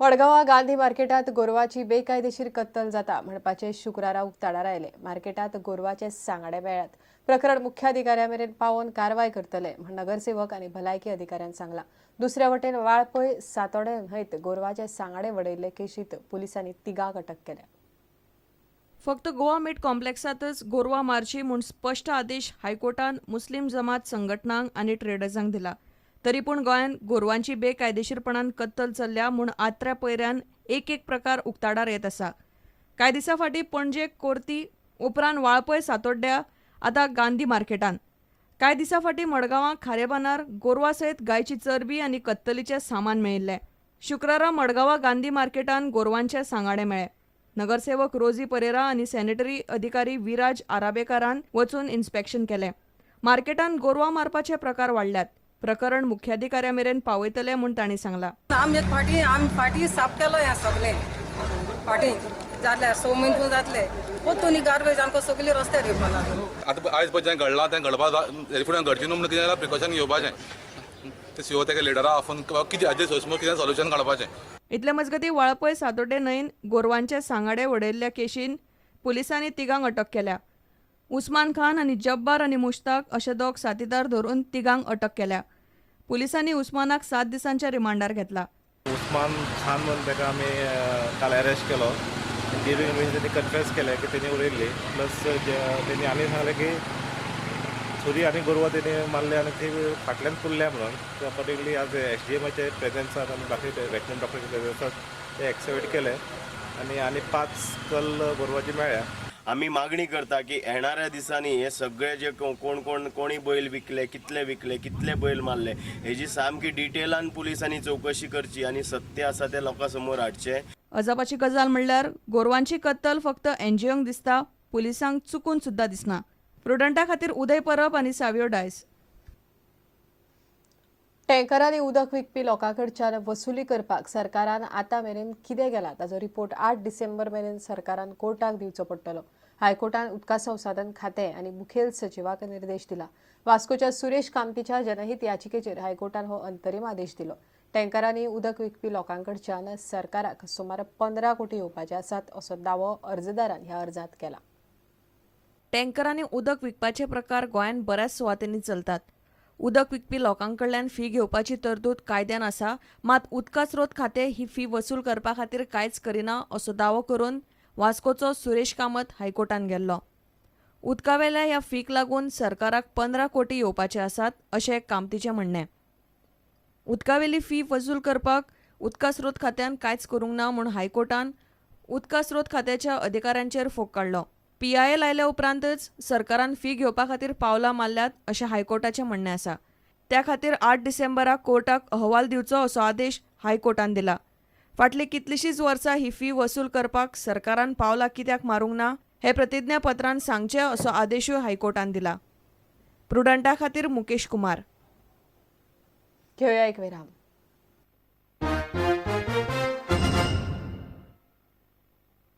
मडगांवां गांधी मार्केटांत गोरवाची बेकायदेशीर कत्तल जाता म्हणपाचें शुक्रारा उक्ताडार आयलें. मार्केटांत गोरवाचे सांगाडे मेळ्ळ्यात. प्रकरण मुख्याधिकाऱ्या मेरेन पावोवन कारवाय करतले म्हण नगरसेवक आनी भलायकी अधिकाऱ्यान सांगलां. दुसऱ्या वटेन वाळपय सातोडें न्हंयत गोरवाचे सांगाडे वडयल्ले केशींत पुलिसांनी तिगांक अटक केल्या. फक्त गोवा मीट कॉम्प्लेक्सांतच गोरवां मारची म्हूण स्पश्ट आदेश हायकोर्टान मुस्लीम जमात संघटनांक आनी ट्रेडर्सांक दिला. तरी पूण गोंयांत गोरवांची बेकायदेशीरपणान कत्तल चल्ल्या म्हूण आत्र्या पयऱ्यान एक एक प्रकार उक्ताडार येत आसा. कांय दिसां फाटीं पणजे कोर्ती, उपरांत वाळपय सातोड्ड्या, आतां गांधी मार्केटांत. कांय दिसां फाटीं मडगांवां खारेबांदार गोरवां सयत गायची चरबी आनी कत्तलीचें सामान मेळिल्लें. शुक्रारा मडगांवां गांधी मार्केटांत गोरवांचे सांगाडे मेळ्ळे. नगरसेवक रोजी परेरा आनी सॅनिटरी अधिकारी विराज आराबेकारान वचून इन्स्पेक्शन केलें. मार्केटांत गोरवां मारपाचे प्रकार वाडल्यात. प्रकरण मुख्याधिकाऱ्या मेरेन पावयतले म्हूण तांणी सांगलां. आमी एक फाटी आमी फाटी साफ केलो हें सगळें. फाटी जातले 6 म्हयने पूण जातले, पोत्तून ही गार्बेज आमकां सगळी रस्त्यार येवपा लागली. आतां आयज पळय जें घडलां तें घडपा हेजे फुडें घडचें न्हू म्हणून कितें जाल्यार प्रिकॉशन घेवपाचें. ते सीओ तेका लिडरा आफोवन कितें हाजेर सोंसमो कितें सोल्युशन काडपाचें. इतले मजगतीं वाळपय सातोड्डें न्हंयन गोरवांचे सांगाडे वडयल्ल्या केशीन पुलिसांनी तिगांक अटक केल्या. उस्मान खान आनी जब्बार आनी मुश्ताक अशे दोग साथीदार धरून तिगांक अटक केल्या. पुलिसांनी उस्मानाक 7 दिसांच्या रिमांडार घेतला. उस्मान खान म्हणून ताका आमी काल अरेस्ट केलो. ड्युरींग इन्व्हेस्टिगेशन तेणी कन्फेस केलें की तेणी उडयल्ली, प्लस तेणी आनी सांगलें की सुरी आनी गोरवां तेणी मारले आनी ती फाटल्यान पुरल्या म्हणून. ते अकॉर्डिंगली आज एस डी एमाचे प्रेझन्सान आनी बाकी वेटनरी डॉक्टराचे प्रेझन्सान ते एक्सॅवेट केले आनी आनी 5 कल गोरवाची मेळ्ळ्या. आमी मागणी करता की येणाऱ्या दिसांनी हे सगळे जे कोण कोण कोणी बैल विकले, कितले विकले, कितले बैल मारले हेजी सामकी डिटेलान पुलिसांनी चवकशी करची आनी सत्य आसा तें लोकां समोर हाडचें. अजापाची गजाल म्हणल्यार गोरवांची कत्तल फक्त एनजीओंक दिसता, पुलिसांक चुकून सुद्दां दिसना. प्रुडंटा खातीर उदय परब आनी सावियो डायस. टँकरांनी उदक विकपी लोकां कडच्यान वसुली करपाक सरकारान आतां मेरेन कितें केलां ताचो रिपोर्ट 8 डिसेंबर मेरेन सरकारान कोर्टाक दिवचो पडटलो. हायकोर्टान उदका संसाधन खातें आनी मुखेल सचिवाक निर्देश दिला. वास्कोच्या सुरेश कामतीच्या जनहीत याचिकेचेर हायकोर्टान हो अंतरीम आदेश दिलो. टँकरांनी उदक विकपी लोकां कडच्यान सरकाराक सुमार 15 कोटी येवपाचे आसात असो दावो अर्जदारान ह्या अर्जांत केला. टँकरांनी उदक विकपाचे प्रकार गोंयांत बऱ्याच सुवातींनी चलतात. उदक विकपी लोकां कडल्यान फी घेवपाची तरतूद कायद्यान आसा, मात उदका स्रोत खातें ही फी वसूल करपा खातीर कांयच करिना असो दावो करून वास्कोचो सुरेश कामत हायकोर्टान गेल्लो. उदकावेल्या ह्या फीक लागून सरकाराक 15 कोटी येवपाचे आसात अशें कामतीचें म्हणणें. उदकावेली फी वसूल करपाक उदका स्रोत खात्यान कांयच करूंक ना म्हूण हायकोर्टान उदका स्रोत खात्याच्या अधिकाऱ्यांचेर फोग काडलो. पीआयएल आयल्या उपरांतच सरकारान फी घेवपा खातीर पावलां मारल्यात अशें हायकोर्टाचें म्हणणें आसा. त्या खातीर 8 डिसेंबराक कोर्टाक अहवाल दिवचो असो आदेश हायकोर्टान दिला. फाटलीं कितलींशींच वर्सां ही फी वसूल करपाक सरकारान पावलां कित्याक मारूंक ना हें प्रतिज्ञापत्रान सांगचें असो आदेशूय हायकोर्टान दिला. प्रुडंटा खातीर मुकेश कुमार. घेवया एक विराम.